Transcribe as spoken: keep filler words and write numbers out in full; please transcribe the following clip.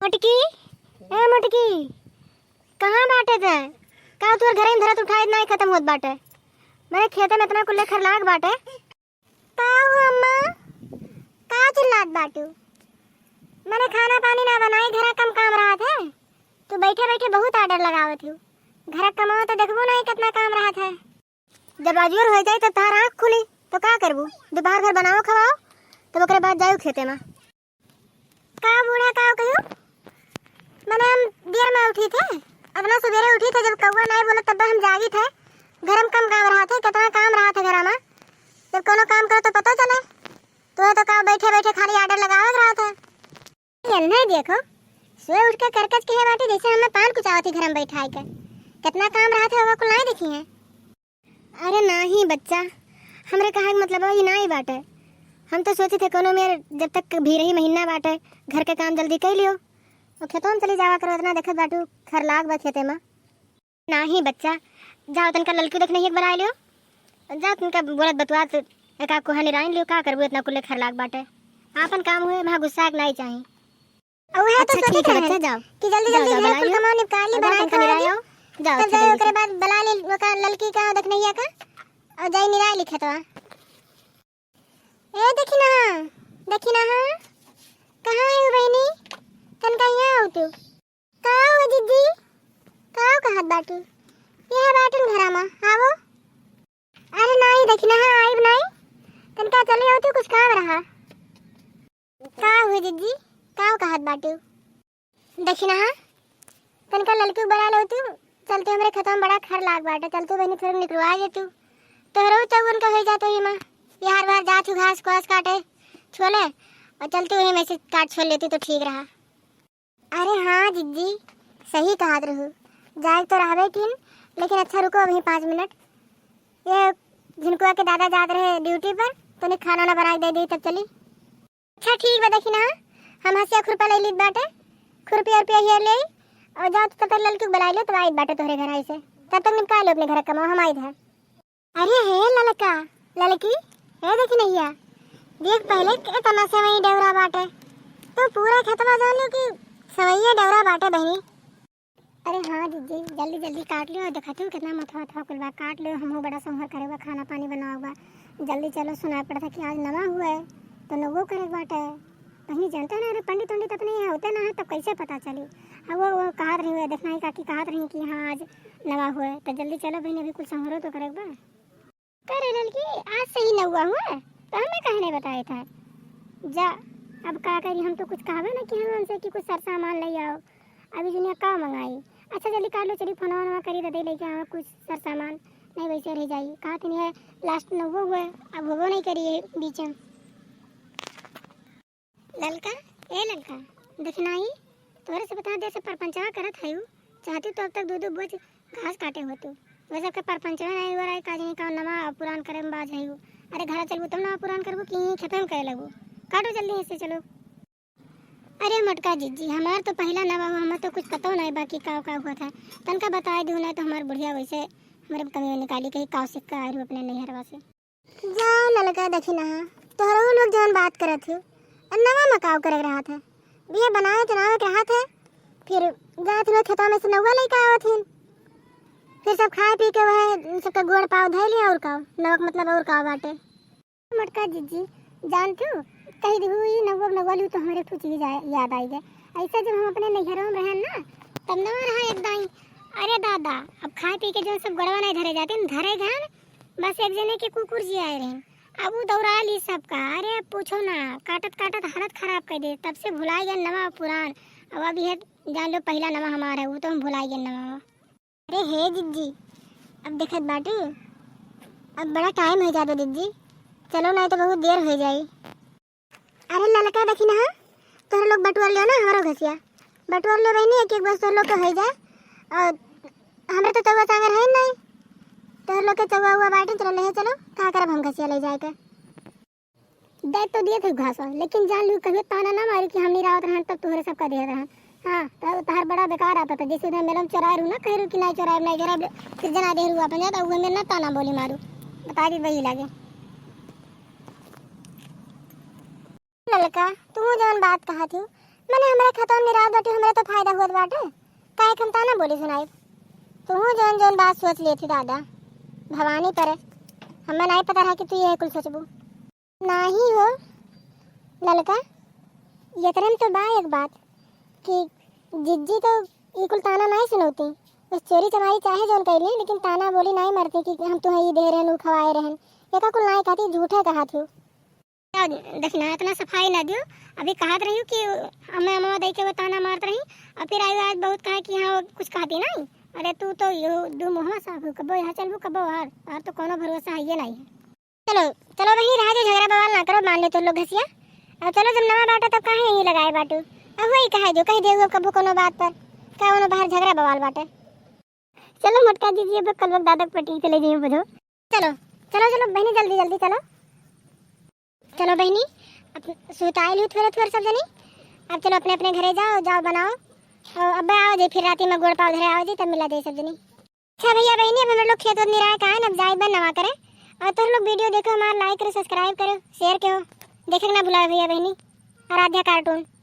मोटकी, ए मोटकी, कहाँ बाटे तै? का तोर घरे में धरत उठाइत नाहीं खतम होत बाटे? मने खेते में एतना कुल्ले खरलाग बाटे। का हो अम्मा, का चिल्लात बाटू? मने खाना पानी ना बनाई, घरा कम काम रहत है। तू बैठे बैठे बहुत order लगावत हू। घरा कमाओ तो देखबो नाहीं कितना काम रहत है। जब अजोर होइ जाई तब तहार आँख खुली तो का करबू? दोपहर भर बनाओ खवाओ, तब ओकरे बाद जायू खेते में। का बूढ़ा का कहियो? मने हम देर में उठी थे, अतना सुबेरे उठी थे, जब कौआ नाहीं बोले तब हम जागी थे। घर में कम काम रहत है, कितना काम रहत है घर में। जब कोनो काम करो तो पता चले। तू तो का बैठे बैठे खाली order लगावे के रहत है। ये नहीं देखो, सोए उठ के करकच के है बाटी, जैसे हमें पान कुचावत ही घर में बैठाई के। कितना काम रहत है, वो कुल नाहीं देखी है। अरे नाहीं बच्चा, हमरे कहा के मतलब ई नाहीं बाटे। हम तो सोची थे कोनो मेर जब तक भी रही महीना बाटे, घर के काम जल्दी कर लियो। वो खेतों में चली जावा करो, इतना देखत बाटू खरलाग बा खेते में। नाहीं बच्चा, जाओ तनका ललकी देखनहिया के बुलाए लियो। जाओ तनका बोलत बतुआत एका कोहा निराइन लियो, का करबू इतना कुल्ले खरलाग बाटे। आपन काम हुए, वहाँ गुस्सा के नाहीं चाही। अउ है तो अच्छा, सोचे ठीक है बच्चा, जाओ। कि जल्दी जाओ, जल्दी जाओ, घर बुला कुल लियो। कमाओ निपटा ली, और जाओ बनाए तनका खवाए निरायो, दी। जाओ तब खेते जाओ में ओकरे से। बाद बुला ले ओका ललकी का देखनहिया का, और जाई निराय लिखे तो। ए देखी ना, देखी ना, हाँ, कहाँ है वो बहनी? तनका यहाँ आओ तू। का हो जिज्जी? का कहत बाटी? ये है बाटिन घरा मा, आवो। अरे नाहीं, देखी ना, हाँ, आइब नाहीं। तनका चले आओ तू, कुछ काम रहा। का हुए जिज्जी? का कहत बाटी? देखी ना, हाँ, तनका ललकी बुला लो तू। चलते हमरे खेतवा में बड़ा खर लाग बाटे, चलते बहनी थोड़ा निकलवा दे तू। तोहरो चौवन का हो जात ही माँ, यार बार जात हूँ घास घास काटे, छोले, और चलते वही में से काट छोल लेती तो ठीक रहा। अरे हाँ जिज्जी, सही कहत रहू, जाए तो रहबे किन, लेकिन अच्छा रुको अभी पाँच मिनट। ये झिनकुआ के दादा जात रहे ड्यूटी पर, तो उन्हें खाना वाना बना के दे दी, तब चली। अच्छा ठीक बा, देखी ना, हम हंसिया खुरपा ले लीत बाटे, खुरपी उरपी हियर ले आई, और जाओ तो तब तक ललकी के बुलाई लो, तो आइत बाटे तोहरे घर आई से, तब तक निपटा लो अपने घर का कमाओ, हम आइत है। अरे हे ललका, ललकी, हे देखी नहिया, देख पहले के तना सेवई डेवरा बाटे, तो पूरा खेतवा जान लो कि सेवइया डेवरा बाटे बहनी। अरे हाँ जिज्जी, जल्दी जल्दी काट लियो, देखत हूँ कितना मथवा थकुल बा, काट लियो, हमहू बड़ा सोहर करे बा, खाना पानी बनावे बा, जल्दी चलो, सुनाई पड़त है कि आज नवा हुआ है, तो नवो करे के बाटे। बहनी जानते ना, अरे पंडित उंडित अपने यहाँ होते ना है, तब कैसे पता चली? अब वो, वो कहत रही हुए, देखना ही काकी कहत रही कि हाँ आज नवा हुआ है, तो जल्दी चलो बहनी, अभी कुल सोहरो तो करे के बा। का रे ललकी, आज से ही नौवा हुआ, तो हमें काहे नहीं बताए था? जा, अब का करी, हम तो कुछ कहबे ना कि हम उनसे कि कुछ सर सामान ले आओ, अभी दुनिया का मंगाई। अच्छा जल्दी काट लो, चली फोनवा वनवा करी तो दे लेके आवा कुछ सर सामान, नहीं वैसे रह जाई। कहा थी नहीं है, लास्ट नौवा हुआ, अब होबो नहीं करी है बीच में। ललका, ए ललका, देखना ही, तोरे से बता दे से परपंचवा करत है उ, चाहती तो अब तक दो दो बोझ घास काटे हो तू। वैसे के परपंचवा नहीं हो रहा है, का जाने का नवा पुरान करे में बाज है उ। अरे घरा चलबू तब नवा पुरान करबू कि यहीं खेते में करे लगबू? काटो जल्दी ऐसे चलो। अरे मोटका जिज्जी, हमार तो पहला नवा हुआ, हमें तो कुछ पता नहीं बाकी का का हुआ था। तनका बताए दू नहीं तो हमार बुढ़िया वैसे हमारे कमी निकाली कहीं का सिक्का आरू अपने नैहरवा से। जाओ ललका दखिना, तोहरऊ लोग जवन बात करत हो, नवा में काव करे के रहत है? बिया बनावे चुनावे के रहत है, फिर जात लोग खेतवा में से नौवा लइका आवत हिन, फिर सब खाए पी के वह सबका गोड़ पाव धइ लिया। और काव नवा के मतलब और काव बाटे? मोटका जिज्जी, जान तू, कही दिहू ई नौवा नौवा लू तो हमरे कुछ ही जा-, याद आई गए। ऐसा जब हम अपने नैहरों में रहन ना, तब नवा रहा एक दाई। अरे दादा, अब खाए पी के जो सब गोड़वा नहीं धरे जाते न, धरे घन बस एक जने के कुकुर जी आए रहे, अब उ दौड़ा ली सबका। अरे अब पूछो ना, काटत काटत हालत खराब कर दे। तब से भुलाई गए नवा पुरान। अब अब यह जान लो पहला नवा हमारा है, वो तो हम भुलाई गए नवा। अरे हे जिज्जी, अब देखत बाटू, अब बड़ा टाइम हो जाता जिज्जी, चलो नहीं तो बहुत देर हो जाई। अरे ललका देखी ना, तोहरे लोग बटुआ लियो ना हमारो घसिया, बटुआ लियो बहनी, एक एक बस तोहरे लोग के हो जाए। और हमरे तो चौवा चांगर है नहीं, तोहरे लोग के चौवा हुआ बाटे, चलो ले चलो, का करब हम घसिया ले जाए के? दे तो दिए थे घास, लेकिन जान लू कहियो ताना ना मारू कि हम नहीं रहत रहन तब तोहरे सबका देहत रहन। हाँ, तो तहार बड़ा बेकार आता था, जैसे उधर मेला में चोराए रहू ना, कह रहू कि नहीं चोराए, नहीं चोराए, फिर जना दे रहू अपन जाता, उहे में ना ताना बोली मारू, बता दी वही लागे। ललका, तू जवन बात कहा थी, मने हमरे खेतवा में निरावत बाटी, हमरे तो फायदा होत बाटे, काहे के हम ताना बोली सुनाई? तुहू जौन जौन बात सोच लेती दादा, भवानी परे, हमें नाहीं पता रहा कि तू यह कुल सोचबू। नाहीं हो ललका, यतरे में तो बा एक बात कि जिज्जी तो ई कुल ताना नाहीं सुनौती। बस चोरी चमारी चाहे जौन कइली, लेकिन ताना बोली नाहीं मरती कि हम तुहें ई दे रहन, ऊ खवाए रहन। एका कुल नाहीं कहती, झूठे कहत हो। का दखिना, इतना सफाई ना दियो। अभी कहत रही कि अम्मा, अम्मा दई के वो ताना मारत रही, और फिर आई आज बहुत कहा कि हाँ, वो कुछ कहती नाहीं। अरे तू तो यो दू मुहवा साफ हो, कबो यहाँ चलबू, कबो आर, आर तो कोनो भरोसा है ये नाहीं है। चलो, चलो बहिनी, रहा जो झगड़ा बवाल ना करो, मान ले तो लोग घसिया। अब चलो, जब नवा बाटो तब काहे यहीं लगाए बाटू? अब वही कहे जो कह दे अब कबो कोनो बात पर, का कोनो बाहर झगड़ा बवाल बाटे। चलो मोटका दीदी, अब कल वक्त दादा के पटी चले जाइए बुझो। चलो, चलो, चलो बहिनी, जल्दी, जल्दी चलो। चलो बहिनी, अब सुताइल हो थोड़े, थोड़े सब जनी। अब चलो अपने, अपने घरे जाओ, जाओ बनाओ। और अब आओ जे फिर राती में गोड़ पाव धरे आओ जे, तब मिला जाए सब जनी। अच्छा भैया बहिनी, अब हम लोग खेत उत निराए का है ना, अब जाए बन नवा करे। और तुम लोग video देखो हमारा, like करो, subscribe करो, share करो, देखे के ना भुलाओ भैया बहिनी। आराध्या cartoon।